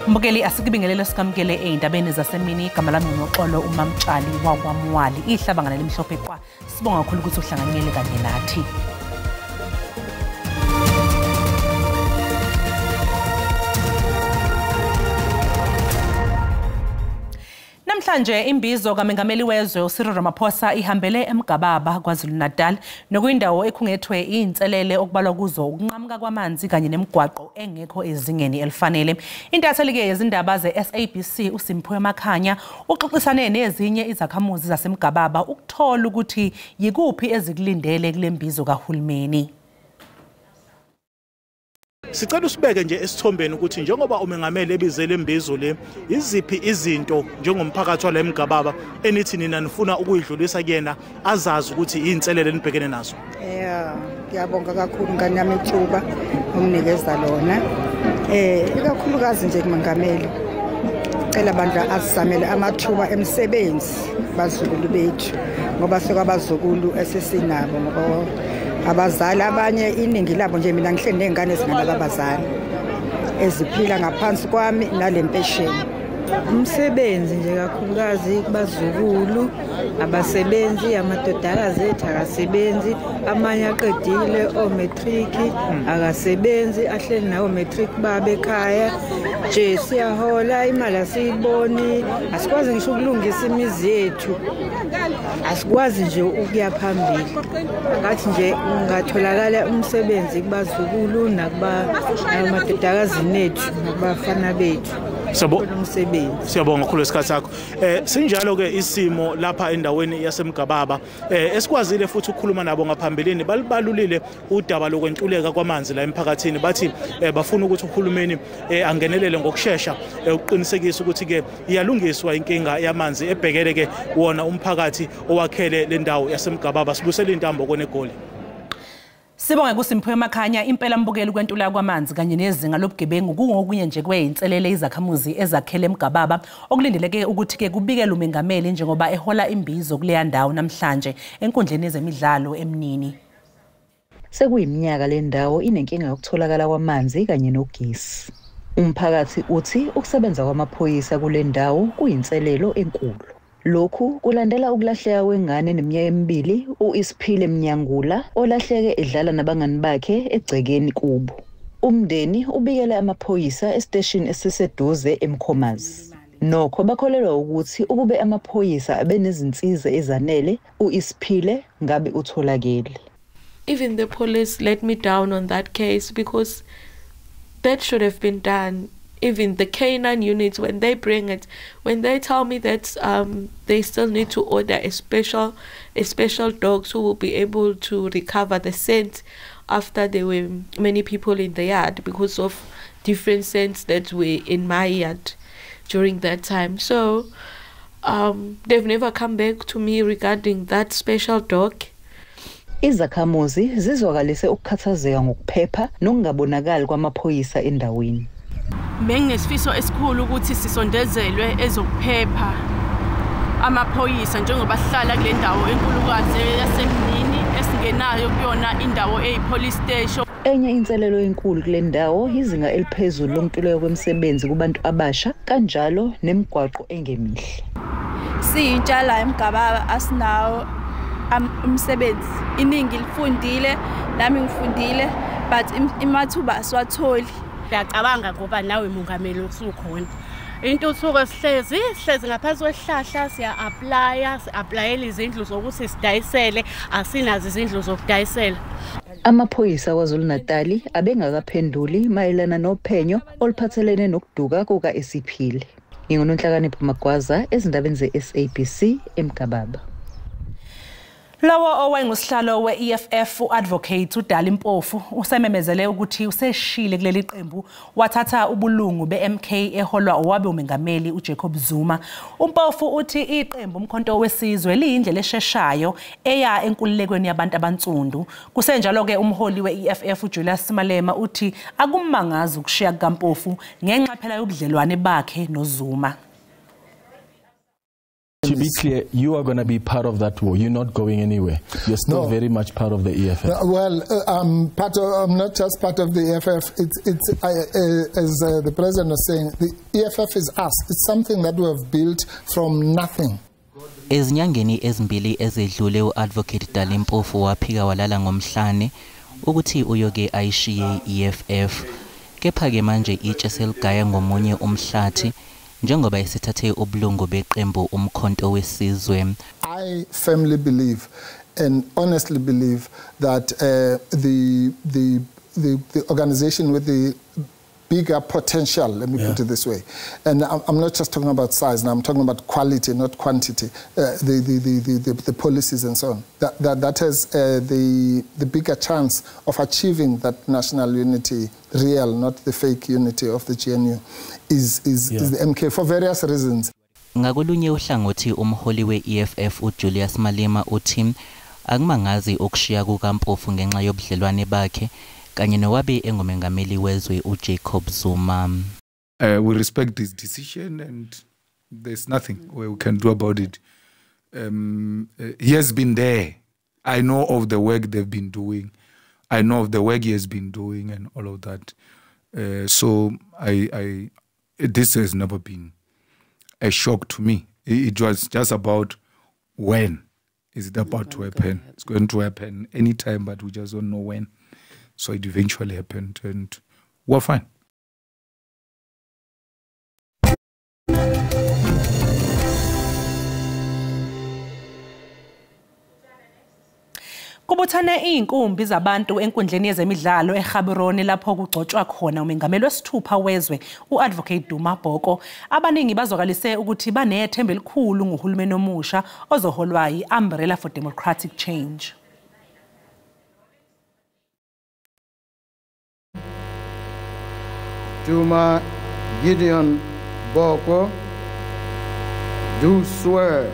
Mbukeli, asikubingelele sikamukele ey'ndabeni zasemini. Igama lami nguNoxolo uMamtshali wakwaMwali, ihlabangana limhlophe qwa. Sibonga kakhulu ukuthi uhlanganyele kanye nathi. Namhlanje imbizo kaMengameli wezwe uCyril Ramaphosa ihambele eMgababa KwaZulu-Natal, nokuyindawo ekhungethwe inselele okubalwa kuzo ukunqamuka kwamanzi kanye nemigwaqo engekho ezingeni elifanele. Intatheli-ke yezindaba ze-SABC uSimphiwe Makhanya uxoxisane nezinye izakhamuzi zaseMgababa ukuthola ukuthi yikuphi ezikulindele kule mbizo kahulumeni. Sicela usibeke nje esithombeni ukuthi njengoba umengameli ebizele imbizo le, iziphi izinto njengomphakathi wale Mgababa enithi nina nifuna ukuyidlulisa kuyena azazi ukuthi inselele enibhekene nazo? Yeah, ngiyabonga kakhulu ngane yami ithuba umnikeza lona. Ikakhulukazi nje kumengameli, cela abantu asizamele amathuba emisebenzi bazukulu bethu, ngoba sekwabazukulu esesinabo, ngoba abazali abanye iningi labo nje mina ngihleli ney'ngane ezinganabo abazali eziphila ngaphansi kwami nale mpesheni. Umsebenzi nje kakhulukazi kubazukulu abasebenzi, amadodakazi ethu akasebenzi, amanye aqedile o-matric akasebenzi, ahleli nawo matric baba ekhaya nje. Siyahola imali asiyiboni, asikwazi ngisho ukulungisa imizi yethu, asikwazi nje ukuya phambili. Ngathi nje ungatholakala umsebenzi kubazukulu nakuba ethu nakubafana bethu. Siyabonga kakhulu isikhathi sakho. Sinjalo ke isimo lapha endaweni yaseMgababa. Esikwazile futhi ukukhuluma nabo ngaphambilini, balibalulile udaba lokwentuleka kwamanzi la emphakathini. Bathi bafuna ukuthi uhulumeni angenelele ngokushesha ukuqinisekisa ukuthi ke iyalungiswa inkinga yamanzi ebhekele ke wona umphakathi owakhele le ndawo yaseMgababa. Sibusele intambo koneGoli. Sibonge kuSimphiwe Makhanya. Impela mbukeli, kwentula kwamanzi kanye nezinga lobugebengu kungokunye nje kweyinselele izakhamuzi ezakhele eMgababa, okulindeleke ukuthi-ke kubikele umengameli njengoba ehola imbizo kuleya ndawo namhlanje enkundleni yezemidlalo eMnini. Sekuyiminyaka le ndawo inenkinga yokutholakala kwamanzi kanye nogesi. Umphakathi uthi ukusebenza kwamaphoyisa kule ndawo kuyinselelo enkulu. Lokhu kulandela ukulahleka kwengane neminyaka emibili uIsiphile Mnyangula, olahleke edlala nabangani bakhe egcekeni kubo. Umndeni ubikele amaphoyisa esiteshini esiseduze eMkhomazi. Nokho bakholelwa ukuthi ukube amaphoyisa abenezinsiza ezanele, uIsiphile ngabe utholakele. Even the police let me down on that case, because that should have been done. Even the K9 units, when they bring it, when they tell me that they still need to order a special dogs who will be able to recover the scent after there were many people in the yard because of different scents that were in my yard during that time. So they've never come back to me regarding that special dog. Izakhamuzi zizwakalise ukukhathazeka ngokuphepha nokungabonakali kwamaphoyisa endaweni. Benginesifiso esikhulu ukuthi sisondezelwe ezokuphepha amaphoyisa, njengoba sihlala kule ndawo enkulukazi yaseMnini esingenayo kuyona indawo eyi-police station. Enye inselelo enkulu kule ndawo izinga eliphezulu lokuntuleka kwemisebenzi kubantu abasha, kanjalo nemigwaqo engemihle. Siyintsha la eMgababa asinawo umsebenzi, iningi lifundile, nami ngifundile, but imathuba asiwatholi. Ngiyacabanga ngoba nawe mongameli usukhona. Intuthuko sihlezi ngaphansi kwesihlahla, siya-aplaya, si-aplayela izindlu zokuthi sidayisele, asinazo izindlu zokudayisela. Amaphoyisa KwaZulu-Natal abengakaphenduli mayelana nophenyo oluphathelene nokuduka kuka-Isiphile. NginguNonhlakanipho Magwaza ezindabeni ze-SABC eMgababa. Lowo owayengusihlalo we-EFF u-Advocate uDali Mpofu usememezele ukuthi useshile kuleli qembu, wathatha ubulungu be-MK eholwa owabe umengameli uJacob Zuma. UMpofu uthi iqembu Umkhonto weSizwe liyindlela esheshayo eya enkululekweni yabantu abansundu. Kusenjalo-ke umholi we-EFF uJulius Malema uthi akumangazi ukushiya kukaMpofu ngenxa phela yobudlelwane bakhe noZuma. To be clear, you are going to be part of that war. You're not going anywhere. You're still very much part of the EFF. Well, I'm not just part of the EFF. As the president was saying, the EFF is us. It's something that we have built from nothing. Ezinyangeni ezimbili ezedlule u-Advocate Dali Mpofu waphika walala ngomhlane ukuthi uyoke ayishiye i-EFF. Kepha-ke manje itshe seligaya ngomunye umhlathi njengoba esithathe ubulungu beqembu Umkhonto Wesizwe. I firmly believe and honestly believe that the organization with the bigger potential, let me put it this way, and I'm not just talking about size now, I'm talking about quality, not quantity, the policies and so on, that has the bigger chance of achieving that national unity, real, not the fake unity of the GNU, is the MK for various reasons. Ngakolunye uhlangothi umholi we-EFF uJulius Malema uthi akumangazi ukushiya kukaMpofu ngenxa yobudlelwane bakhe kanye nowabe engumengameli wezwe uJacob Zuma. We respect this decision and there's nothing we can do about it. He has been there. I know of the work they've been doing. I know of the work he has been doing and all of that. So this has never been a shock to me. It was just about when is it about to happen. It's going to happen anytime, but we just don't know when. So it eventually happened and we're fine. Kubuthane izinkumbi zabantu enkundleni yezemidlalo eGaborone lapho kugcotshwa khona umengameli wesithupha wezwe uAdvocate Duma Boko. Abaningi bazwakalise ukuthi banethemba elikhulu ngohulumeni omusha ozoholwa yi-Umbrella for Democratic Change. Duma Gideon Boko, do swear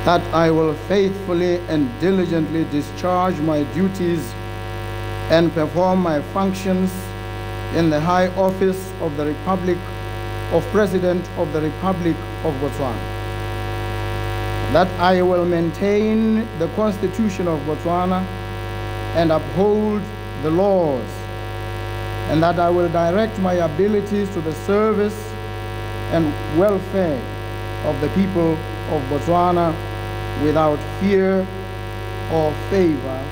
that I will faithfully and diligently discharge my duties and perform my functions in the high office of the Republic of President of the Republic of Botswana, that I will maintain the Constitution of Botswana and uphold the laws, and that I will direct my abilities to the service and welfare of the people of Botswana without fear or favor,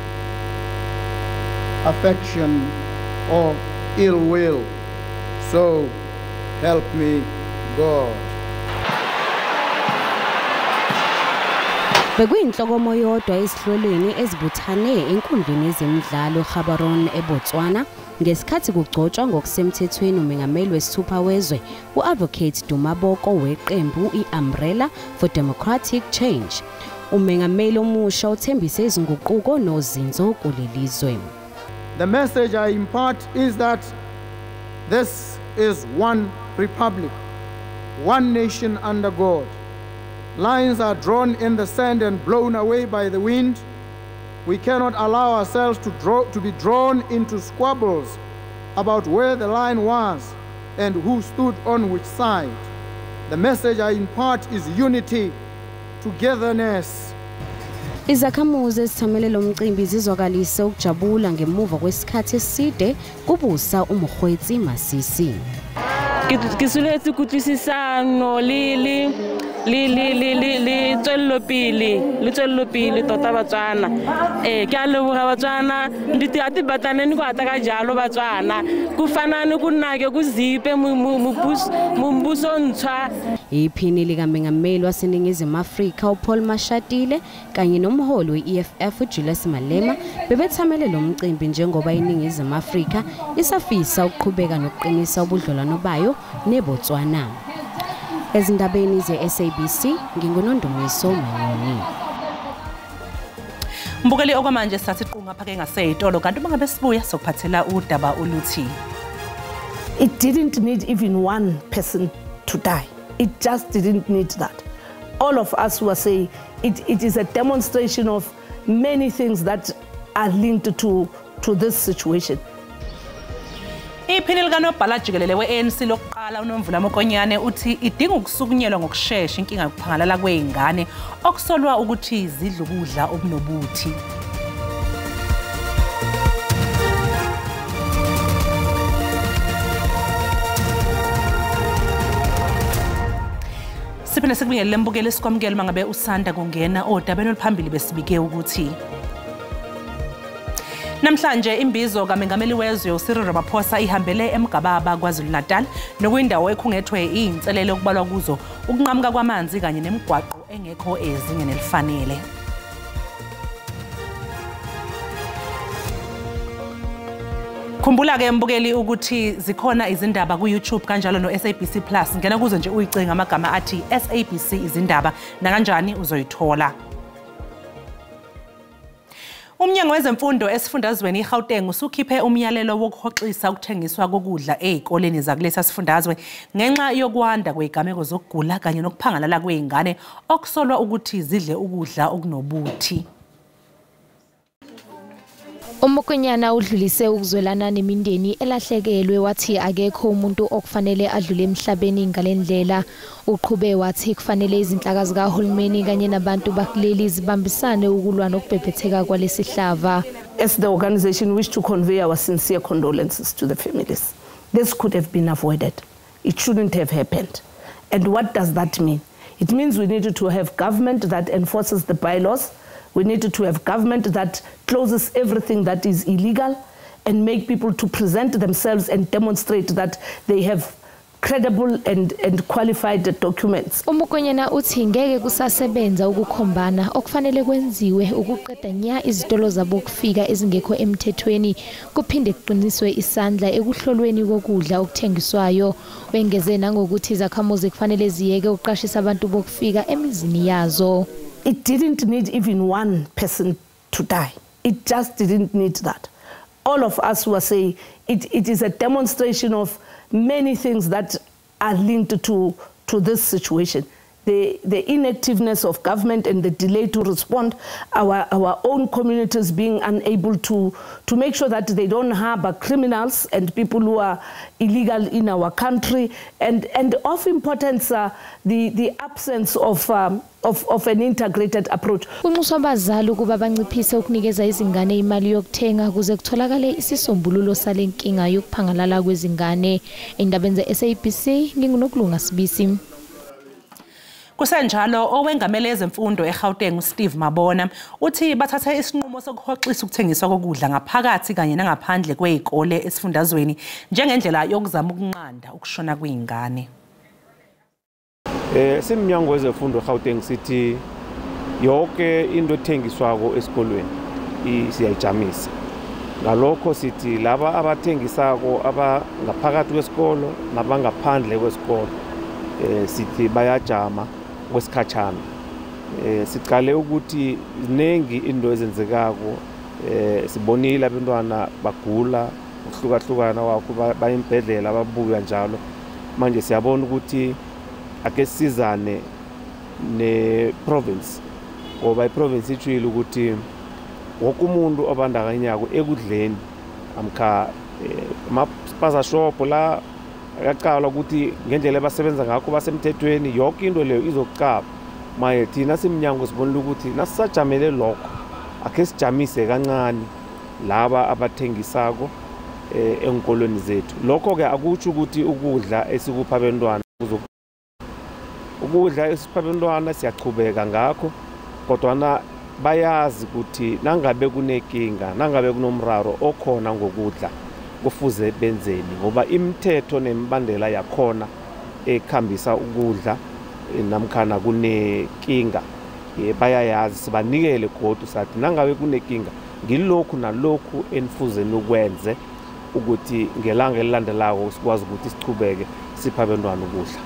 affection or ill will. So help me God. Bekuyinhlokomo yodwa esihlolweni ezibuthane enkundleni yezemidlalo Gaborone eBotswana ngesikhathi kugcotshwa ngokusemthethweni umengameli wesithupha wezwe uAdvocate Duma Boko weqembu iUmbrella for Democratic Change. Umengameli omusha uthembise izinguquko nozinzo kulelizwe. The message I impart is that this is one republic, one nation under God. Lines are drawn in the sand and blown away by the wind. We cannot allow ourselves to be drawn into squabbles about where the line was and who stood on which side. The message I impart is unity, togetherness. Izakhamuzi ezithamele lo mcimbi zizwakalise ukujabula ngemuva kwesikhathi eside kubusa uMokgweetsi Masisi. Ke soletse kutlwisisano le le le le le le le tswellopele le tswellopele tota Batswana. Ke a leboga Batswana ndi batlaneni go ata ka jalo Batswana ku fanane ku nnake ku zipe mumbuso ntshwa. Iphini likamengameli waseNingizimu Afrika uPaul Mashatile kanye nomholi we-EFF uJulius Malema bebethamele lo mcimbi njengoba iNingizimu Afrika isafisa ukuqhubeka nokuqinisa ubudlelwano bayo neBotswana. Ezindabeni ze-SABC nginguNondumiso Manyoni. Mbukeli okwamanje sathi qunga phake ngaseyitolo kanti uma ngabe sibuya sokuphathela udaba oluthi. It didn't need even one person to die. It just didn't need that. All of us were saying it is a demonstration of many things that are linked to this situation. Iphini likanobhala jikelele we-ANC lokuqala uNomvula Mokonyane uthi idinga ukusukunyelwa ngokushesha inkinga yokuphangalala kwey'ngane okusolwa ukuthi zidla ukudla okunobuthi. Siphinde sikubingelele mbukeli, sikwamukele uma ngabe usanda kungena odabeni oluphambili. Besibike ukuthi namhlanje imbizo kaMengameli wezwe uCyril Ramaphosa ihambele eMgababa KwaZulu-Natal, nokuyindawo ekhungethwe iy'nselelo okubalwa kuzo ukunqamuka kwamanzi kanye nemigwaqo engekho ezingeni elifanele. Khumbula-ke mbukeli ukuthi zikhona izindaba ku-YouTube kanjalo no-SABC Plus. Ngena kuzo nje uyicinga amagama athi SABC izindaba, nakanjani uzoyithola. Umnyango wezemfundo esifundazweni iGauteng usukhiphe umyalelo wokuhoxisa ukuthengiswa kokudla ey'koleni zakulesi sifundazwe ngenxa yokwanda kwey'gameko zokugula kanye nokuphangalala kwey'ngane okusolwa ukuthi zidle ukudla okunobuthi. UMokonyana udlulise ukuzwelana nemindeni elahlekelwe, wathi akekho umuntu okufanele adlule emhlabeni ngale ndlela. Uqhube wathi kufanele izinhlaka zikahulumeni kanye nabantu bakuleli zibambisane ukulwa nokubhebhetheka kwalesi hlava. As the organization wish to convey our sincere condolences to the families. This could have been avoided. It shouldn't have happened. And what does that mean? It means we needed to have government that enforces the bylaws. We needed to have government that closes everything that is illegal and make people to present themselves and demonstrate that they have credible and qualified documents. UMokonyana uthi ngeke kusasebenza ukukhombana, okufanele kwenziwe ukuqeda nya izitolo zabo kufika ezingekho emthethweni, kuphinde kuqiniswe isandla ekuhlolweni kokudla okuthengiswayo. Wengeze nangokuthi izakhamuzi kufanele ziyeke ukuqashisa abantu bokufika emizini yazo. It didn't need even one person to die. It just didn't need that. All of us were saying it is a demonstration of many things that are linked to this situation. The inactiveness of government and the delay to respond, our own communities being unable to make sure that they don't harbor criminals and people who are illegal in our country, and of importance, the absence of an integrated approach. Kunxuswa abazali ukuba banciphise ukunikeza izingane imali yokuthenga kuze kutholakale isisombululo sale nkinga yokuphangalala kwezingane. Endabeni ze-SABC, nginguNokulunga Sibisi. Kusenjalo, owengamele ezemfundo eGauteng uSteve Mabona uthi bathathe isinqumo sokuhoxisa ukuthengiswa kokudla ngaphakathi kanye nangaphandle kwey'kole esifundazweni njengendlela yokuzama ukunqanda ukushona kwey'ngane. Simnyango wezemfundo eGauteng sithi yonke into ethengiswako esikolweni siyayijamisa. Ngalokho sithi laba abathengisako abangaphakathi kwesikolo nabangaphandle kwesikolo sithi bayajama kwesikhatshana. Siqale ukuthi zinengi into ezenzekako, sibonile abantwana bagula ukuhlukahlukana kwakho, bayimbhedlela babuya njalo. Manje siyabona ukuthi ake sisizane ne-province, ngoba i-province itshile ukuthi wonke umuntu obandakanyako ekudleni amkha ama-spaza shop la akaqala ukuthi ngendlela abasebenza ngakho basemthethweni, yonke into leyo izokuqaba. Maye thina simnyango sibonile ukuthi nasisajamele lokho akhe sijamise kancane laba abathengisako enkolweni zethu. Lokho-ke akutsho ukuthi ukudla esikupha abantwana ukudla esipha abantwana siyachubeka ngakho, kodwana bayazi ukuthi nangabe kunenkinga, nangabe kunomraro okhona ngokudla kufuze benzeni, ngoba imithetho nemibandela yakhona ekhambisa ukudla namkhana kunenkinga bayayazi. Sibanikele godu sathi nangabe kunenkinga ngilokhu nalokhu enifuze nukwenze ukuthi ngelanga elilandelako sikwazi ukuthi sichubeke sipha abantwana ukudla.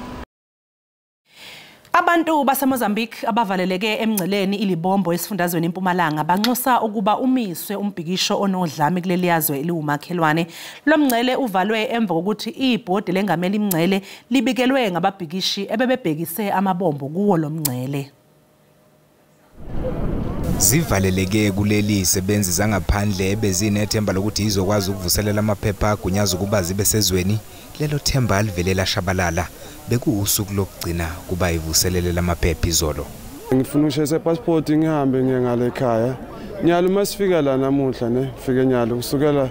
Abantu baseMozambique abavaleleke emngceleni iLibombo esifundazweni iMpumalanga banxusa ukuba umiswe umbhikisho onodlame kuleli yazwe eliwumakhelwane. Lo mngcele uvalwe emva kokuthi ibhodi lengamela imngcele libikelwe ngababhikishi ebebebhekise amabombo kuwo lo mngcele. Zivaleleke kuleli izisebenzi zangaphandle ebezinethemba lokuthi izokwazi ukuvuselela amaphepha agunyaza ukuba zibe sezweni. Lelo themba alivele lashabalala. Bekuwusuku lokugcina kuba ivuselele lamaphepha izolo. Ngifuna ukushayisa ipassport ngihambe ngiye ngale ekhaya. Nyalo masifika la namuhla ne, fike nyalo kusukela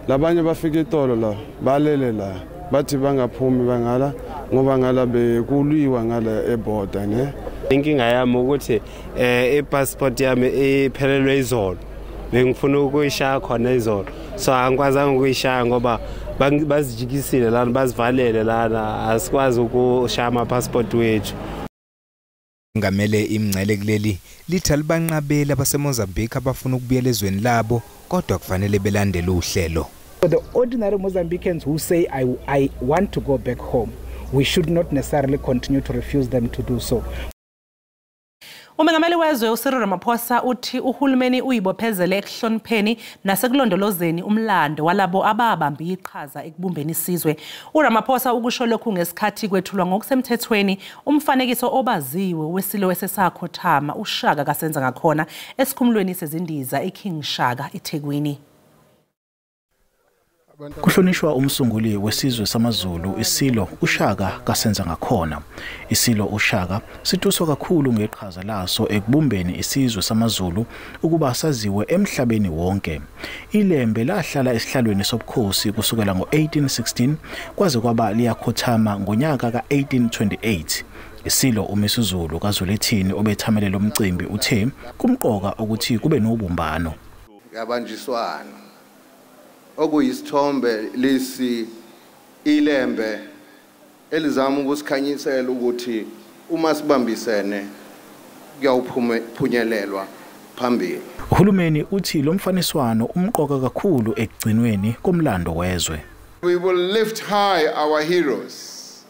labanye bafika itolo la, balele la. Bathi bangaphumi bangala ngoba ngala bekuliwa ngala eboda ne. Inkinga yami ukuthi ipassport yami iphelelwe izolo. Bengifuna ukuyishaya khona izolo. So angikwazanga ukuyishaya ngoba bazijikisile lana, bazivalele lana, asikwazi ukushaya ama-passport wethu. Ngamele imingcele kuleli lithi alibanqabeli abaseMozambique abafuna ukubuyela ezweni labo, kodwa kufanele belandele uhlelo. For the ordinary Mozambicans who say I want to go back home, we should not necessarily continue to refuse them to do so. Umengameli wezwe uCyril Ramaphosa uthi uhulumeni uyibophezele ekuhlonipheni nasekulondolozeni umlando walabo ababambe iqhaza ekubumbeni isizwe. uRamaphosa ukusho lokhu ngesikhathi kwethulwa ngokusemthethweni umfanekiso obaziwe wesilo esesakhothama uShaka kaSenzangakhona esikhumulweni sezindiza iKing Shaka eThekwini. Kuhlonishwa umsunguli wesizwe samaZulu isilo uShaka kaSenzangakhona. Isilo uShaka situswa kakhulu ngeqhaza laso ekubumbeni isizwe samaZulu ukuba saziwe emhlabeni wonke. Ilembe lahlala esihlalweni sobukhosi kusukela ngo-1816 kwaze kwaba liyakhothama ngonyaka ka-1828. Isilo uMisuzulu kaZwelithini obethamele lo mcimbi uthe kumqoka ukuthi kube nobumbano. Yabanjiswana okuyisithombe lesi ilembe elizama ukusikhanyisela ukuthi uma sibambisene kuyawuphunyelelwa phambili. Uhulumeni uthi lo mfaniswano umqoka kakhulu ekugcinweni komlando wezwe. We will lift high our heroes.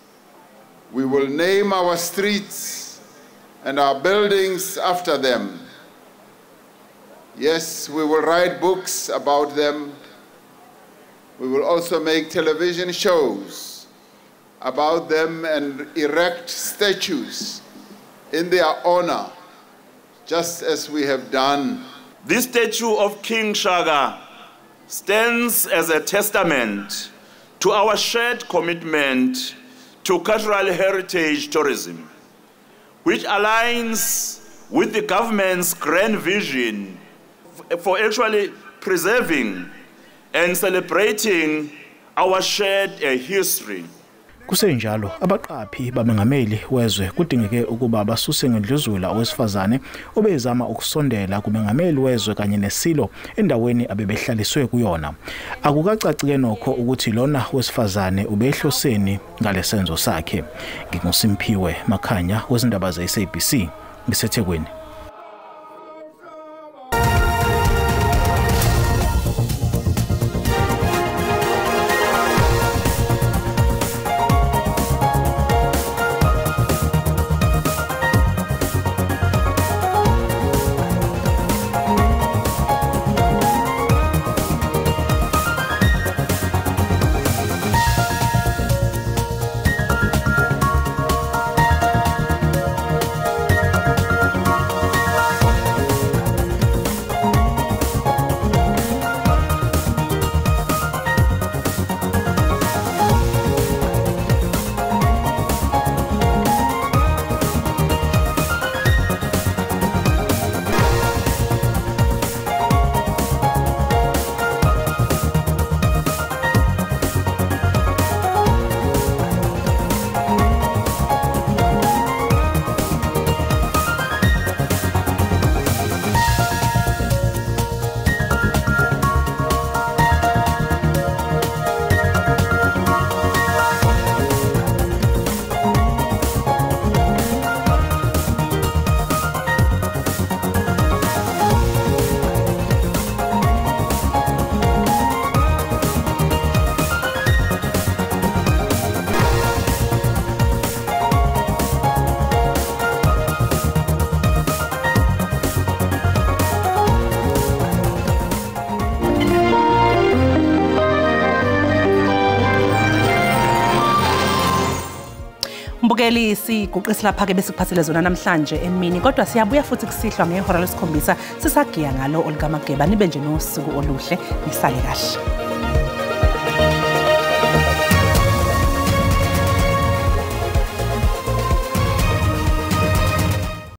We will name our streets and our buildings after them. Yes, we will write books about them. We will also make television shows about them and erect statues in their honor, just as we have done. This statue of King Shaka stands as a testament to our shared commitment to cultural heritage tourism, which aligns with the government's grand vision for actually preserving and celebrating our shared history. Kusenjalo abaqaphi bamengameli wezwe kudingeke ukuba basuse ngendluzula owesifazane obezama ukusondela kumengameli wezwe kanye nesilo endaweni abebehlaliswe kuyona. Akukacaci ke nokho ukuthi lona wesifazane ubehloseni ngalesenzo sakhe. NginguSimphiwe Makhanya wezindaba ze-SABC ngiseThekwini. Mbukeli, siguqise lapha ke besikuphathele zona namhlanje emini, kodwa siyabuya futhi kusihlwa ngehora lesikhombisa sisagiya ngalo olukaMageba. Nibe nje nosuku oluhle, nisale kahle.